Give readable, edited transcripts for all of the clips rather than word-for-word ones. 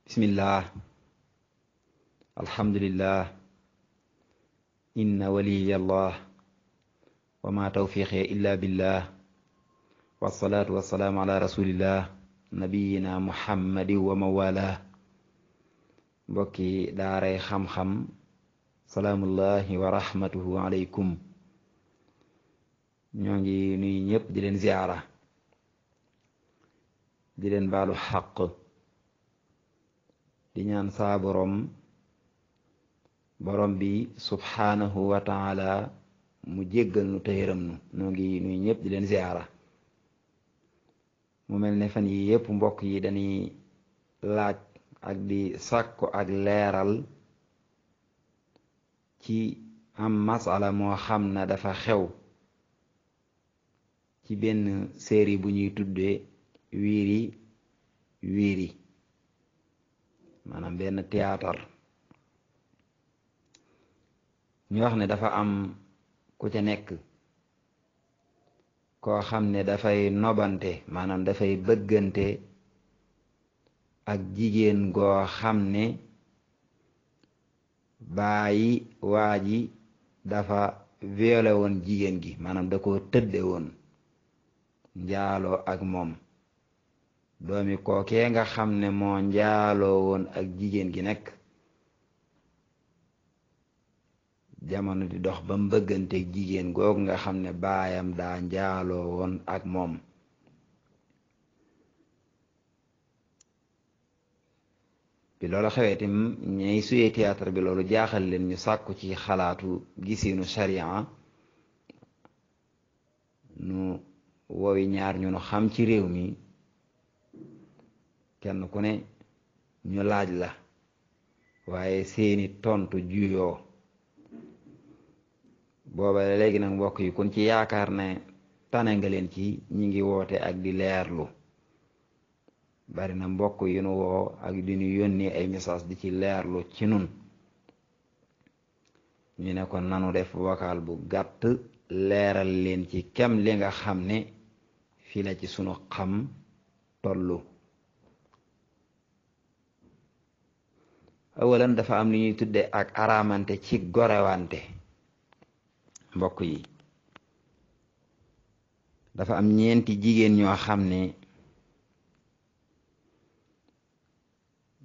bismillah alhamdulillah inna waliyallah wa ma tawfiqi illa billah wassalatu wassalaamu ala rasulillah nabiyina muhammadi wa mawala mbokki daaray xam-xam salaamullahi wa rahmatuhu aleykum ñoo ngi nuyu ñëpp di leen ziyaara di leen baalu xaq di ñaan saa borom bi subhaanahu wa taala mu jéggal nu te yërëm nu noo ngi nuyu ñëpp di leen ziyaara mu mel ne fan yi yëpp mbokk yi dañuy laaj ak di sàkku ak leeral ci am masala moo xam ne dafa xew ci benn série bu ñuy tuddee wiiri wiiri maanaam benn théâtre ñu wax ne dafa am ku ca nekk koo xam ne dafay nobante maanaam dafay bëggante ak jigéen goo xam ne bàyyi waa ji dafa violé woon jigéen gi maanaam da koo tëdde woon njaaloo ak moom doomi kookee nga xam ne moo njaaloo woon ak jigéen gi nekk jamono di dox ba mbëgganteeg jigéen googu nga xam ne baayam daa njaaloo woon ak moom bi loolu xewee tim ñay suyee théâtre bi loolu jaaxal leen ñu sàkku ci xalaatu gisinu sharia nu wowi ñaar ñu nu xam ci réew mi kenn ku ne ñu laaj la waaye seeni tontu juyoo booba léegi nag mbokk yi kun ci yaakaar ne tane nga leen ci ñi ngi woote ak di leerlu bari na mbokk yu nu woo ak di ñu yónnee ay message di ci leerlu ci nun ñu ne kon nanu def vocal bu gàtt leeral leen ci kem li nga xam ne fii la ci sunu xam tollu awalan dafa am li ñuy tudde ak araamante ci gorewante mbokk yi dafa am ñeenti jigéen ñoo xam ne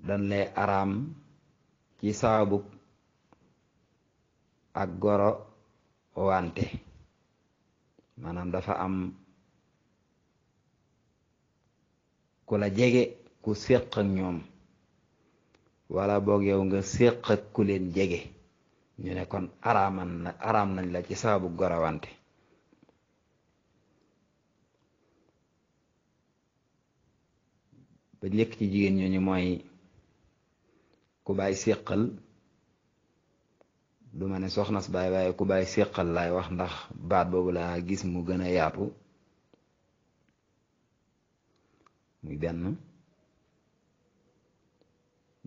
dañ lay araam ci saabu ak goro wante maanaam dafa am ku la jege ku séq ak ñoom wala boog yow nga séq ak ku leen jege ñu ne kon araam nañ la ci saabu gorawante ba njëkk ci jigéen ñooñu mooy ku bàyyi séqal du ma ne soxnas baay waaye ku bàyyi séqal laay wax ndax baat boobu laa gis mu gën a yaatu muy benn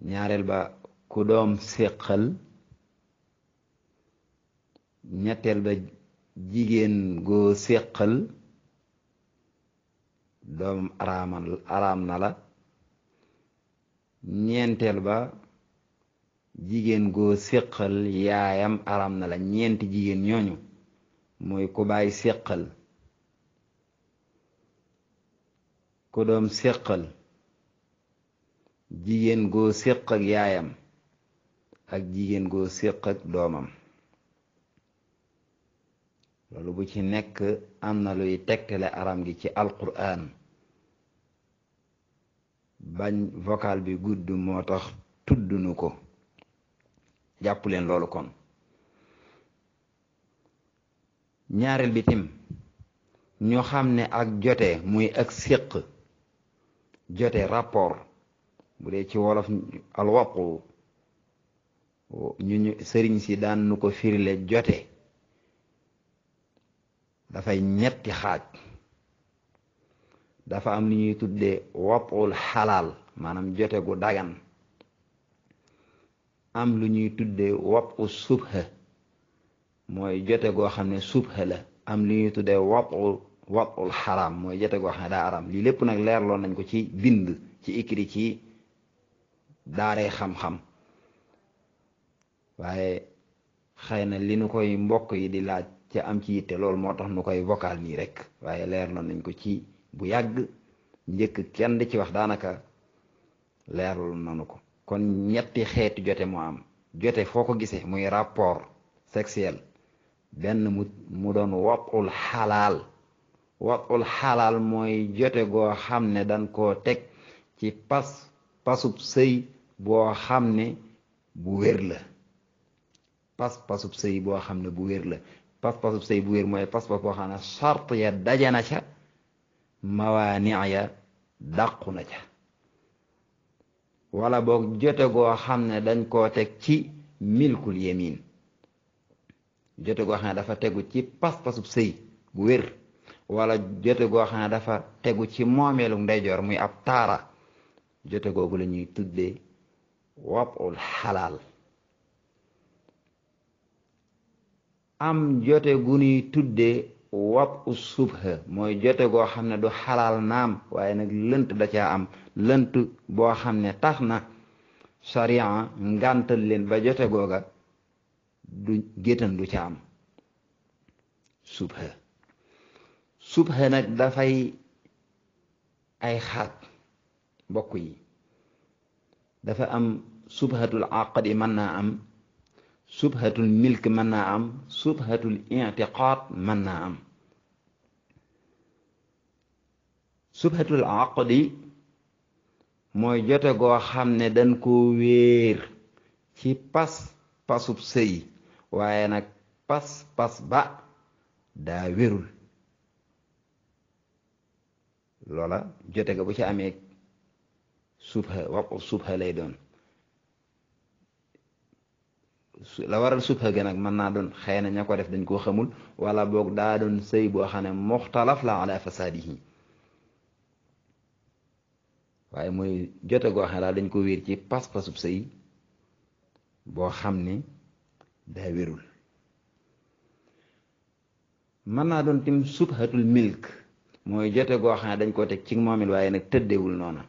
ñaareel ba ku doom séqal ñetteel ba jigéen goo séqal doom araam na la ñeenteel ba jigéen goo séqal yaayam araam na la ñeenti jigéen ñooñu mooy ku bàyyi séqal ku doom séqal jigéen goo séq ak yaayam ak jigéen goo séq ak doomam loolu bu ci nekk am na luy tegtale aram gi ci alquran bañ vocal bi gudd moo tax tudd nu ko jàpp leen loolu kon ñaareel bi tim ñu xam ne ak jote muy ak séq jote rapport bu dee ci wolof alwaqu ñu sëriñ si daan nu ko firile jote dafay ñetti xaaj dafa am li ñuy tuddee waqul xalaal maanaam jote gu dagan am lu ñuy tuddee waqu subha mooy jote goo xam ne subha la am li ñuy tuddee waqul xaraam mooy jote goo xam ne daa araam lii lépp nag leerloon nañ ko ci bind ci écrit ci daaree xam-xam waaye xëy na li nu koy mbokk yi di laaj ca am ci yitte loolu moo tax nu koy vocal nii rek waaye leer nañ ko ci bu yàgg njëkk kenn di ci wax daanaka leerlu nanu ko kon ñetti xeeti jote moo am jote foo ko gisee muy rapport sexuel benn mu doon watul xalaal mooy jote goo xam ne dañ koo teg ci pasub sëy boo xam ne bu wér la pasub sëy boo xam ne bu wér la pasub sëy bu wér mooy pas boo xam ne sart ya daje na ca mawaani ya dàqu na ca wala boog jote goo xam ne dañ koo teg ci milkul yamin jote goo xam ne dafa tegu ci pas-pasub sëy bu wér wala jote goo xam ne dafa tegu ci moomeelu ndeyjoor muy ab taara jote googu la ñuy tuddee wabul xalaal am jote gu ñuy tuddee wabu subha mooy jote goo xam ne du xalaal naam waaye nag lënt da caa am lënt boo xam ne tax na sharia ngàntal leen ba jote googa du géttan du ca am subha nag dafay ay xaaj mbokk yi dafa am subhatul aqdi mën naa am subhatul milk mën naa am subhatul i'tiqaad mën naa am subhatul aqdi mooy jote goo xam ne dañ koo wéer ci pasub sëy waaye nag pas ba daa wérul loola jote ga bu ci amee subha lay doon la waral subha ga nag mën naa doon xëy na ña ko def dañ koo xamul wala boog daa doon sëy boo xam ne muxtalaf la ala fasaadihi waaye mooy jote goo xam ne daal dañ ko wéer ci pas-pasub sëy boo xam ne daa wérul mën naa doon tim subhatul milk mooy jote goo xam ne dañ ko teg ci moomil waaye nag tëddewul noona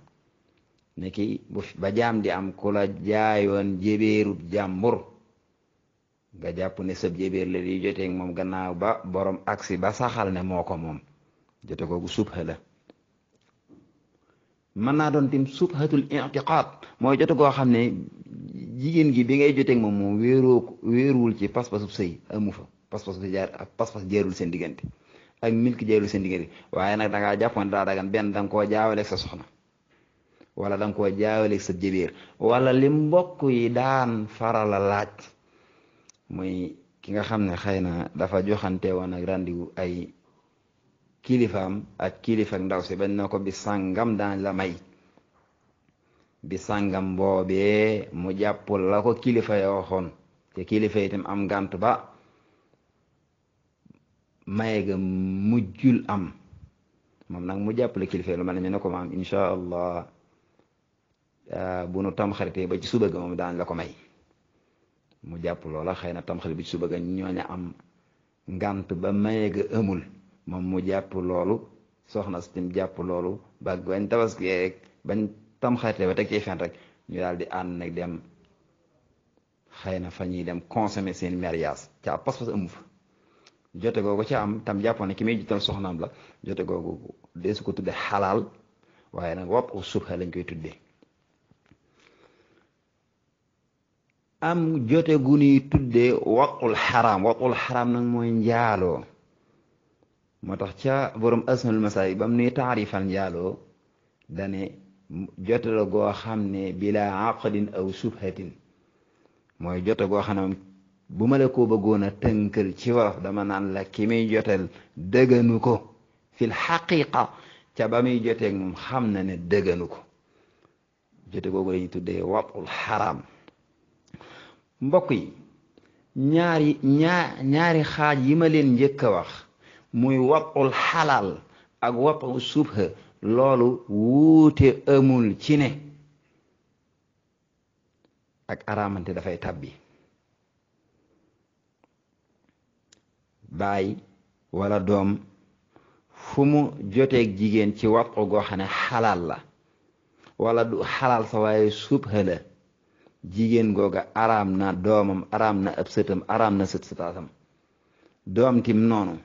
ne ki ba jaam di am ku la jaayoon jébéerub jàmbur nga jàpp ne sab jébéer la di joteeg moom gannaaw ba borom aksi ba saxal ne moo ko moom jote googu subha la mën naa doon tim subhatul i'tiqaad mooy jote goo xam ne jigéen gi bi ngay joteeg moom wéeruwul ci pas-pasub sëy amu fa pas-pas bi jaar ak pas-pas jeerul seen diggante ak milk jeerul seen diggante waaye nag dangaa jàppoon daa dagan benn danga koo jaawaleeg sa soxna wala danga koo jaawaleeg sa jébéer wala li mbokk yi daan farala laaj muy ki nga xam ne xëy na dafa joxante woon ak randiwu ay kilifaam ak kilifa ak ndaw si bañ na ko bi sàngam daañ la may bi sàngam boobee mu jàpp la ko kilifa ya waxoon te kilifa itam am ngànt ba maye ga mujjul am moom nag mu jàppale kilifa lu mel ne ñu ne ko maam insha allah bu nu tamxaritee ba ci suba ga moom daan la ko may mu jàpp loola xëy na tamxarit bi ci suba ga ñooña am ngànt ba maye ga amul moom mu jàpp loolu soxna si tim jàpp loolu ba bañ tabaskee rek bañ tamxaritee ba teg ci fen rek ñu daal di ànd nag dem xëy na fa ñuy dem consommer seen mariage ca pas-pas amu fa jote googu ca am tam jàppoon ne ki muy jiital soxnaam la jote googu deesu ko tudde xalaal waaye nag wopp subha lañ koy tuddee am jote gu ñuy tuddee waqul xaraam nag mooy njaaloo moo tax ca borom asnul masaay bam nuy taarifal njaaloo dane jote la goo xam ne bila aqdin aw subhatin mooy jote goo xam ne bu ma la ko bëggoon a tënkal ci wolof dama naan la ki muy jotel dëgganu ko fil xaqiqa ca ba muy joteeg moom xam na ne dëgganu ko jote googu lañuy tuddee waqul xaraam mbokk yi ñaari xaaj yi ma leen njëkk a wax muy waqul xalaal ak waqul subha loolu wuute amul ci ne ak araamante dafay tàbbi baay wala doom fu mu joteeg jigéen ci waqu goo xam ne xalaal la wala du xalaal sa waaye subha la jigéen googa araam na doomam araam na ab sëtam araam na sët sëtaatam doom tim noonu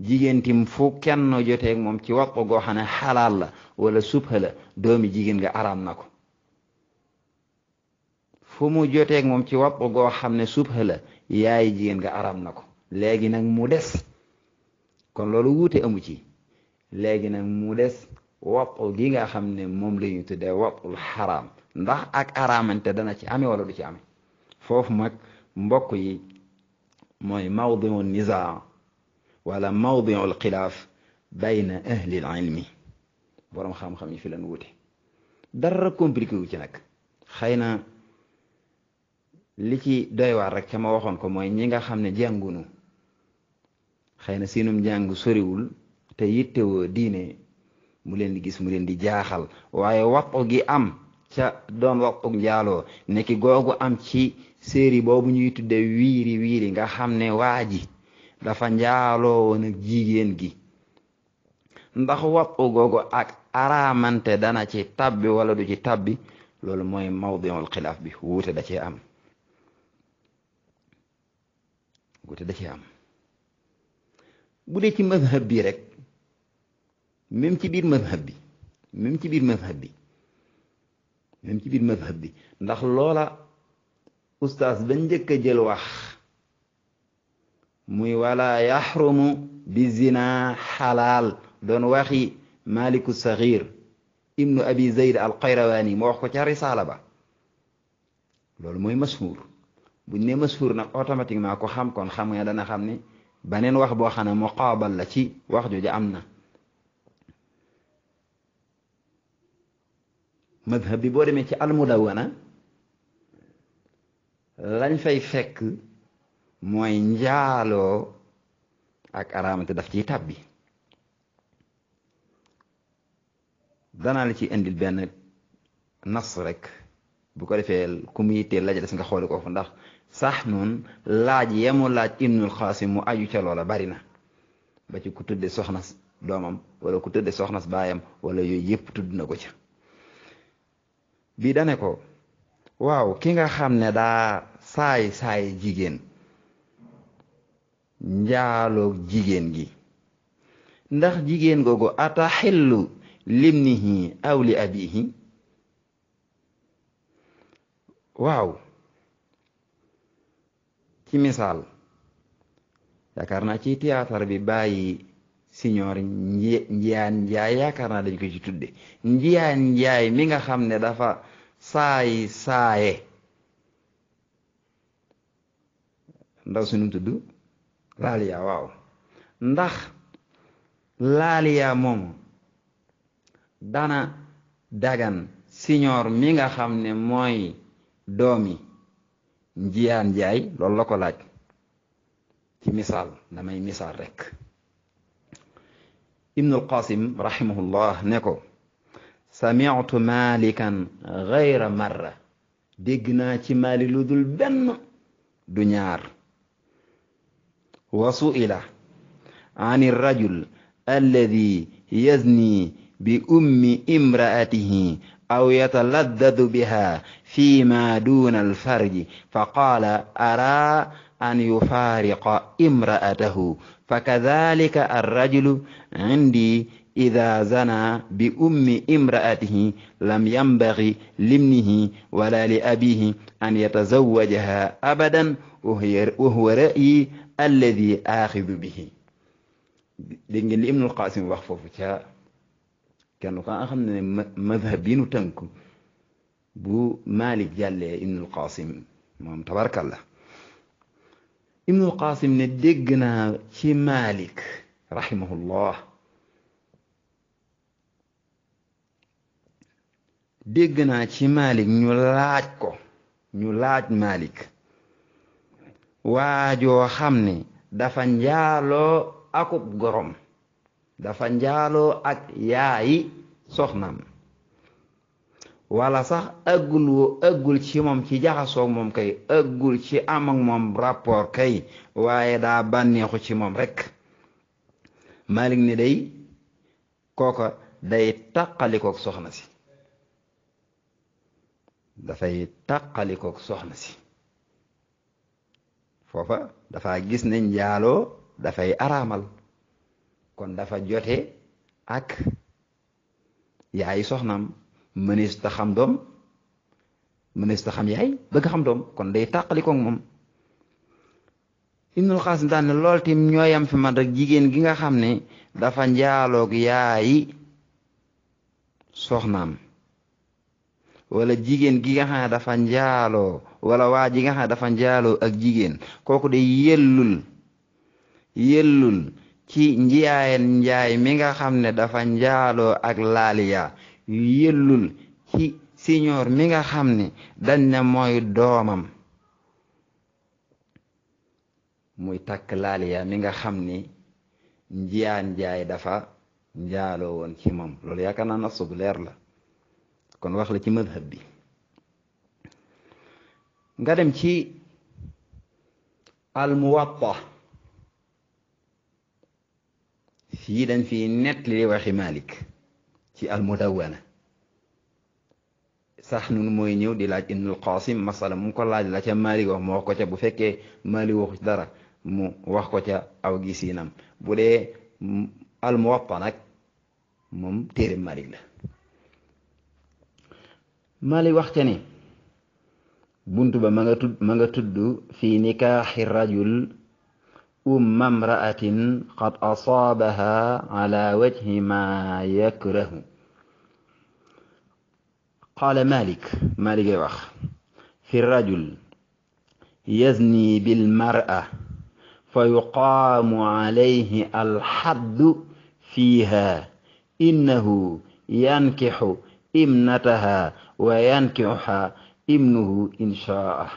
jigéen tim fu kenn joteeg moom ci waxtu goo xam ne xalaal la wala subha la doomi jigéen nga araam na ko fu mu joteeg moom ci waxtu goo xam ne subha la yaayi jigéen nga araam na ko léegi nag mu des kon loolu wuute amu ci léegi nag mu des waxtu gi nga xam ne moom la ñu tuddee waxtul xaraam ndax ak araamante dana ci ame wala du ci ame foofu mag mbokk yi mooy mawdiu nizaa wala mawdiu alxilaaf bayna ahli ilmi boroom xam-xam yi fi leen wuute dara compliqué wu ci nag xëy na li ci doy waar rek ca ma waxoon ko mooy ñi nga xam ne jàngunu xëy na seenum njàng soriwul te yittewoo diine mu leen di gis mu leen di jaaxal waaye waxtu gi am ca doon waxtu njaaloo nekki googu am ci série boobu ñuy tudde wiiri wiiri nga xam ne waa ji dafa njaaloo woon ak jigéen gi ndax waxtu googu ak araamante dana ci tabbi wala du ci tabbi loolu mooy mawdiul xilaaf bi wuute da cee am wuute da cee am bu dee ci mazhab bi rek même ci biir mazhab bi même ci biir mazhab bi même ci biir mazhab bi ndax loola ustaas ba njëkk a jël wax muy wala yaxrumu bi zina xalaal doon waxi maliku saxiir ibnu abi zayd al qayrawaani moo wax ko ca risaala ba loolu mooy mashhur buñ ne mashhur nag automatiquement ko xam kon xam nga dana xam ne baneen wax boo xam ne muqaabal la ci wax jooju am na madhab bi boo demee ci almudawana lañ fay fekk mooy njaaloo ak araamante daf ciy tàbbi danaa la ci indil benn nas rek bu ko defee ku mu yittee laaj des nga xooli ko fa ndax sax noonu laaj yemu laaj ibnul xaasim mu aju ca loola bari na ba ci ku tudde soxnas doomam wala ku tudde soxnas baayam wala yooyu yëpp tudd na ko ca bii dane ko waaw ki nga xam ne daa saay jigéen njaaloog jigéen gi ndax jigéen googu ataxillu limnihi aw li abihi waaw ci misaal yaakaar naa ci théâtre bi bàyyi siñoor njiyaan njaay yaakaar naa dañ ko ci tudde njiyaan njaay mi nga xam ne dafa saaye ndaw su num tudd laaliya waaw ndax laaliya moom dana dagan siñoor mi nga xam ne mooy doomi njiyaan njaay loolu la ko laaj ci misaal damay misaal rek ibnul qasim rahimahullah ne ko sami'tu malikan ghayra marra dégg naa ci maali lu dul benn du ñaar wa su'ila an irrajul alladi yazni bi ummi imra'atihi aw yataladdadu biha fima duna alfarji fa qaala ara an yufariqa imra'atahu fakadhalika arrajulu indi ida zana bi ummi imra'atihi lam yanbaghi limnihi wala li abihi an yatazawwajaha abadan wa huwa ra'yi alladi axidu bihi dégg ngeen li Ibnul Qaasim wax foofu ca kenn ko nga xam ne madhab bi nu tënk bu Malik jàllee Ibnul Qaasim moom tabarkalla Ibnul Qaasim ne dégg naa ci Malik rahimahullah dégg naa ci Malik ñu laaj Malik waajoo xam ne dafa njaaloo akub gorom dafa njaaloo ak yaayi soxnaam wala sax ëggul ci moom ci jaxasoog moom kay ëggul ci am ak moom rapport kay waaye daa bànneexu ci moom rek Malik ne day kooka day taqalikook soxna si dafay tàqalikook soxna si foofa dafa gis ne njaaloo dafay araamal kon dafa jote ak yaay soxnaam mënees ta xam doom mënees ta xam yaay bëgg xam doom kon day tàqalikook moom. Ibnul Xaasim daan ne lool tim ñooyam fi man rek jigéen gi nga xam ne dafa njaaloog yaayi soxnaam wala jigéen gi nga xam ne dafa njaaloo wala waa ji nga xam ne dafa njaaloo ak jigéen kooku de yellul ci njaay mi nga xam ne dafa njaaloo ak laaliya yellul ci siñoor mi nga xam ne dañ ne mooy doomam muy takk laaliya mi nga xam ni njaay dafa njaaloo woon ci moom loolu yaakaar naa nas bu leer la kon wax la ci madhab bi. nga dem ci al muwatta fii dañ fi nett li waxi Malik ci al mudawwana sax nun mooy ñëw di laaj Ibnul Qasim masala mu ko laaj la ca Malik wax mu wax ko ca bu fekkee Malik waxu ci dara mu wax ko ca aw gisiinam bu dee al muwatta nag moom téere Malik la. Malik wax ca ni buntu ba ma nga tudd fi nikaaxi rajul imra'atin qad asaabaha ala wajhi ma yakrahu. qaala Malik ay wax fi rajul yazni bil mar'a fa yuqaamu alayhi alxaddu fiiha innahu yankixu ibnataha wa yankixuha ibnuhu in shaa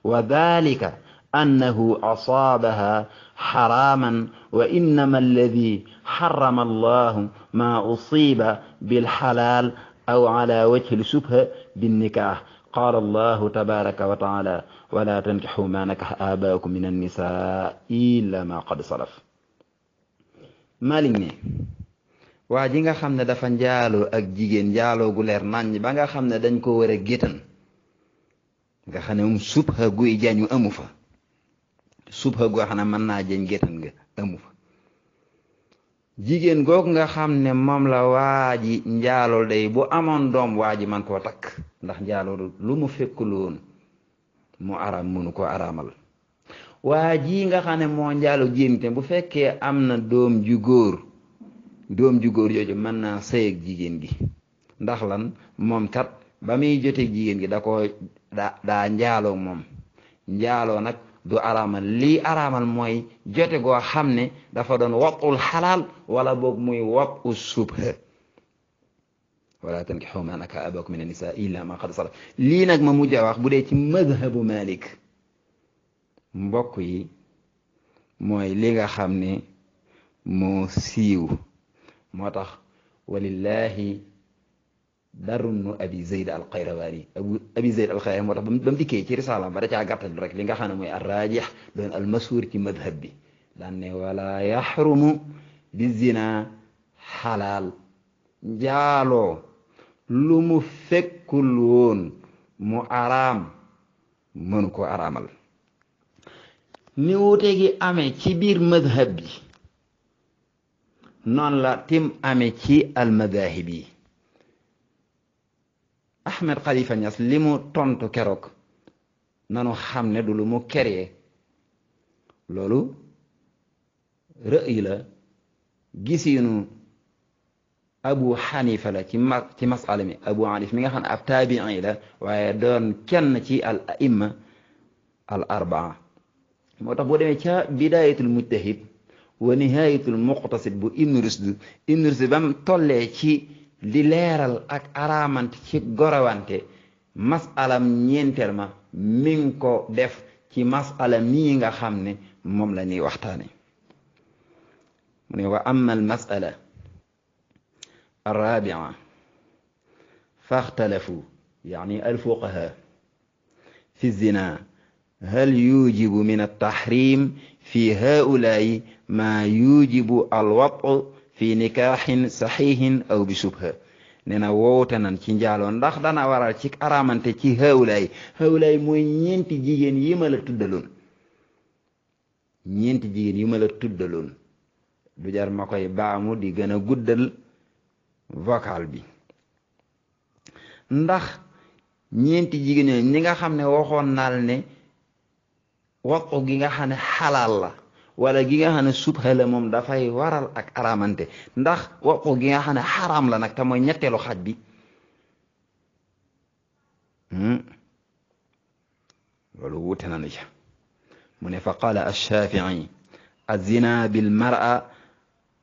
wa dalika annahu asaabaha xaraaman wa innama alladi xarama allahu ma usiba bilxalaal aw ala wajhi lshubha binnikaax qaala allahu tabaraka wa taala wala tankixu ma nakaxa aabaakum min annisa illa ma qad salaf. Malik ne waa ji nga xam ne dafa njaaloo ak jigéen njaaloo gu leer naññ ba nga xam ne dañ ko war a géttan nga xam ne moom subha guy jañu amu fa subha goo xam ne mën naa jañ géttan nga amu fa jigéen googu nga xam ne moom la waa ji njaalool day bu amoon doom waa ji man koo takk ndax njaalool lu mu fekkul woon mu araam mënu ko araamal waa ji nga xam ne moo njaaloo jigéen te bu fekkee am na doom ju góor jooju mën naa sëy ak jigéen gi ndax lan moom kat ba muy joteeg jigéen gi daa njaaloo moom njaaloo nag du araamal lii araamal mooy jote goo xam ne dafa doon watul xalaal wala boog muy watu subha wala tankixu ma nakaxa aabaakum min annisa illa ma qad salaf. lii nag ma mujj a wax bu dee ci madhabu Malik mbokk yi mooy li nga xam ne moo siiw moo tax walillahi darnu abi zayd al qayrawaani abi zayd al qayrawaani moo tax ba mu dikkee ci risaala ba da caa gàttal rek li nga xam ne mooy arrajix doon al masuur ci madhab bi daan ne wala yaxrumu bi zina xalaal njaaloo lu mu fekkul woon mu araam mënu ko araamal. ni wuute gi amee ci biir madhab bi noonu la tim amee ci al madahib yi. Ahmed Khalifa Niass li mu tontu keroog nanu xam ne du lu mu keree loolu rëy la gisiinu Abu Hanifa la ci masala mi Abu Hanif mi nga xam ne ab taabii la waaye doon kenn ci al aimma al arbaa moo tax boo demee ca bidayatul mujtahid wa nihayatul muqtasid bu Ibn Rushd bam tollee ci li leeral ak araamante ci gorawante masalam ñeenteel ma mi ngi ko def ci masala mii nga xam ne moom la ñuy waxtaane mu ne wa amma al masala arrabia faxtalafu yani al fuqaha fi zina hal yujibu min altaxrim fi haulaai ma yujibu alwatu fi nikaaxin saxiixin aw bi subha nee na wowte nan ci njaaloo ndax dana waral ci araamante ci hawlaay mooy ñeenti jigéen yi ma la tuddaloon ñeenti jigéen yi ma la tuddaloon du jar ma koy baamu di gën a guddal vocal bi ndax ñeenti jigéen ñooñu ñi nga xam ne waxoon naal ne waxu gi nga xam ne xalaal la wala gi nga xam ne subha la moom dafay waral ak araamante ndax waxu gi nga xam ne xaraam la nag te mooy ñetteelu xaaj bi loolu wuute na ca mu ne fa qaala alshafii azina bilmara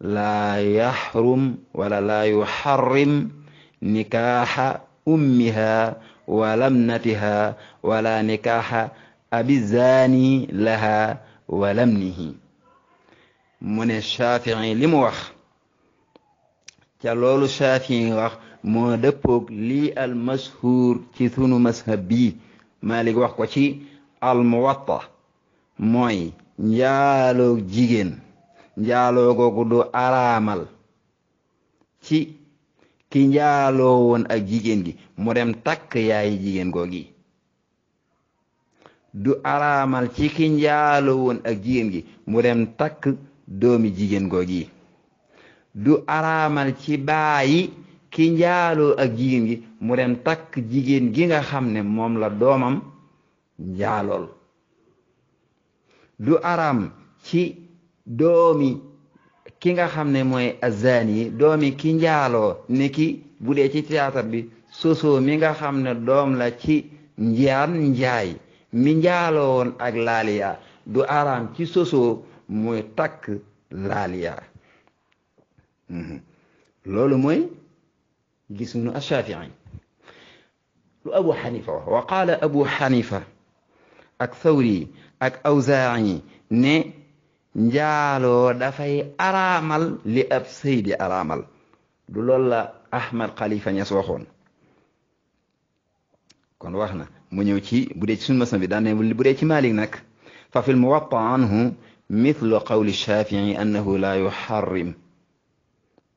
laa yaxrum wala laa yuxarrim nikaaxa ummiha wa lamnatiha wala nikaaxa abi zaani laha wa lamnihi mu ne Shaafi'i li mu wax ca loolu Shaafi'i wax moo dëppoog lii al mashhuur ci sunu mashab bi Maalik wax ko ci al Muwatta mooy njaaloo jigéen njaaloo googu du araamal ci ki njaaloo woon ak jigéen gi mu dem takk yaayi jigéen googi du araamal ci ki njaaloo woon ak jigéen gi mu dem takk doomi jigéen googi du araamal ci baayi ki njaaloo ak jigéen gi mu dem takk jigéen gi nga xam ne moom la doomam njaalool du araam ci doomi ki nga xam ne mooy azani doomi ki njaaloo ni ki bu dee ci théâtre bi Soso mi nga xam ne doom la ci njaay mi njaaloo woon ak Laaliya du araam ci Soso muy takk Laaliya loolu mooy gis nu Ashaafi'i lu Abu Xanifa wax wa qaala Abu Xanifa ak Thawri ak Awzaa'i ne njaaloo dafay araamal li ab sëy di araamal du loolu la Ahmad Khalifa Niass waxoon kon wax na mu ñëw ci bu dee ci sunu masna bi daan ne bu dee ci Maalik nag fa fi lmuwatta anhu mithlu qawli Shaafi'i annahu la yuharrim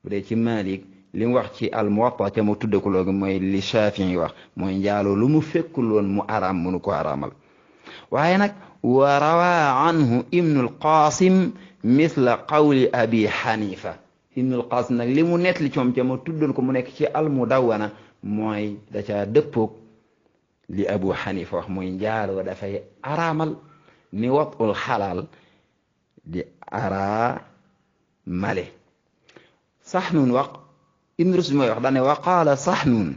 bu dee ci Maalik li mu wax ci al muwatta ca mu tudde ko loogu mooy li Shaafi'i wax mooy njaaloo lu mu fekkul woon mu araam mënu ko araamal waaye nag wa rawaa anhu ibnu alqaasim mithla qawli abi xanifa ibnu alqaasim nag li mu nettali ci moom ca ma tuddoon ko mu nekk ci almudawwana mooy da caa dëppoog li abu xanifa wax mooy njaaloo dafay araamal ni watul xalaal di araamale Saxnuun wax ibnu Rushd mooy wax daane wa qaala Saxnuun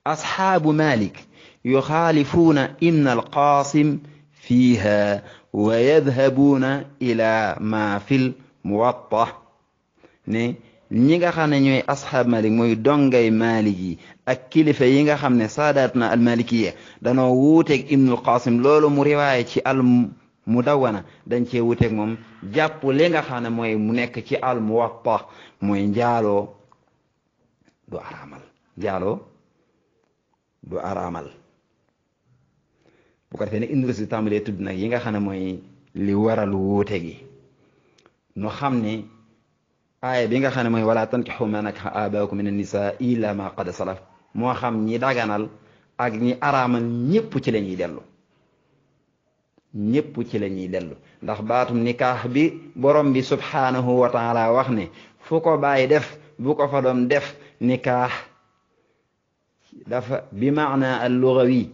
asxaabu Maalik yuxaalifuuna ibna alqaasim fiiha wa yadhabuuna ila ma fil muwatta ne ñi nga xam ne ñooy asxaab Malik mooy dongay Malik yi ak kilifa yi nga xam ne saadaatuna almalikiya danoo wuuteeg Ibnul Qasim loolu mu riwaaye ci al mudawwana dañ cee wuuteeg moom jàpp li nga xam ne mooy mu nekk ci al muwatta mooy njaaloo du araamal njaaloo du araamal bu ko defee ne Ibnu Rushd tàmbalee tudd nag yi nga xam ne mooy li waral wuute gi nu xam ne aaya bi nga xam ne mooy wala tankixu ma nakaxa aabaakum min an-nisaa illa ma qad salaf moo xam ñi daganal ak ñi araamal ñépp ci la ñuy dellu ñépp ci la ñuy dellu ndax baatum nikaax bi borom bi subhaanahu wa taala wax ne fu ko bàyyi def bu ko fa doom def nikaax dafa bi maana al-lugawi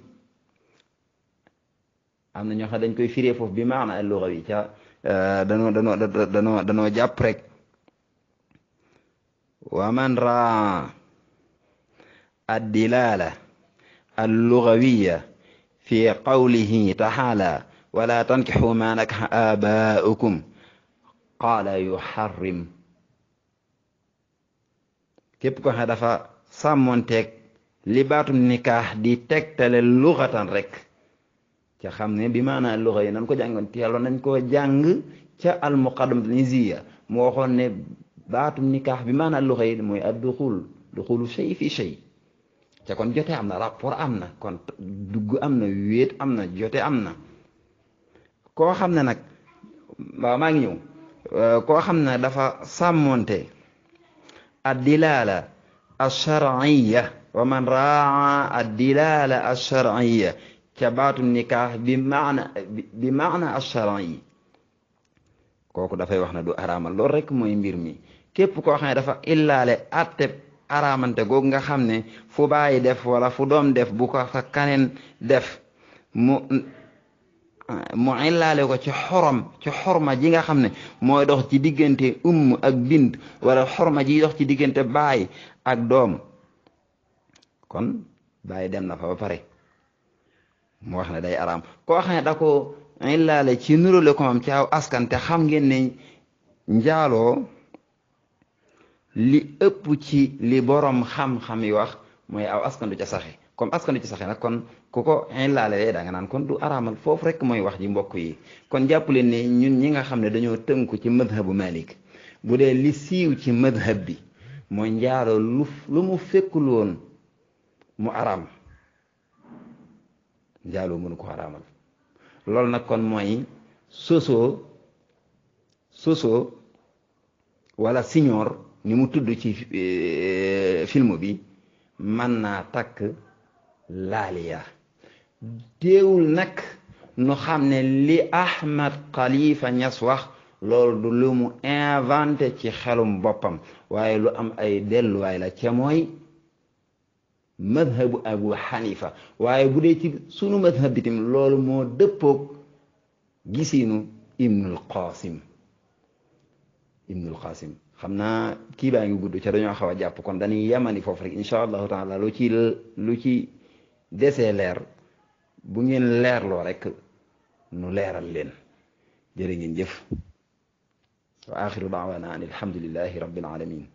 am na ñoo xam dañ koy firee foofu bi maana al-lugawi ca danoo jàpp rek wa man raa ad-dilaala al-lugawiya fi qawlihi taala wala tankixu ma nakaxa aabaa'ukum qaala yuxarrim képp ko xam dafa sàmmonteeg li baatum nikaax di tegtale luxatan rek ca xam ne bi maanaa luxa yi nan ko jàngoon teeloon nañ koo jàng ca al-muqaddamatul nizziya moo waxoon ne baatum nikaax bi maanaa luxa yi mooy duxulu shay fi shay ca kon jote am na rapport am na kon dugg am na wéet am na jote am na koo xam ne nag waaw maa ngi ñëw koo xam ne dafa sàmmonte ad-dilaala alsharciya wa man raa addilala alsharciya ca baatu nikaax bi maana alsharci kooku dafay wax ne du araamal loolu rek mooy mbir mi képp koo xam ne dafa illaale atte araamante googu nga xam ne fu bàyyi def wala fu doom def bu ko fa kaneen def mu illaale ko ci xorma ji nga xam ne mooy dox ci diggante ak bint wala xorma ji dox ci diggante baay ak doom kon baay dem na fa ba pare mu wax ne day araam koo xam ne da ko illaale ci nurale ko moom ci aw askan te xam ngeen ne njaaloo li ëpp ci li borom xam-xam yi wax mooy aw askan du ca saxe comme askan du ci saxe nag kon ku ko illaale da nga naan kon du araamal foofu rek mooy wax ji mbokk yi kon jàpp leen ne ñun ñi nga xam ne dañoo tënku ci madhabu Malik bu dee li siiw ci madhab bi mooy njaaloo lu mu fekkul woon mu araam njaaloo mënu ko araamal loolu nag kon mooy soso wala siñoor ni mu tudd ci film bi mën naa takk laaliya teewul nag nu xam ne li Ahmad Khalifa Niass wax loolu du lu mu inventé ci xelum boppam waaye lu am ay delluwaay la ca mooy madhabu Abu Hanifa waaye bu dee ci sunu madhab bitim loolu moo dëppoog gisiinu Ibnul Qasim xam naa kii baa ngi gudd ca dañoo xaw a jàpp kon dañuy yemani foofu rek incha allahu taala lu ci desee leer bu ngeen leerloo rek nu leeral leen jërë ngeen jëf wa axiru daawana an alhamdulillahi rabbil alamin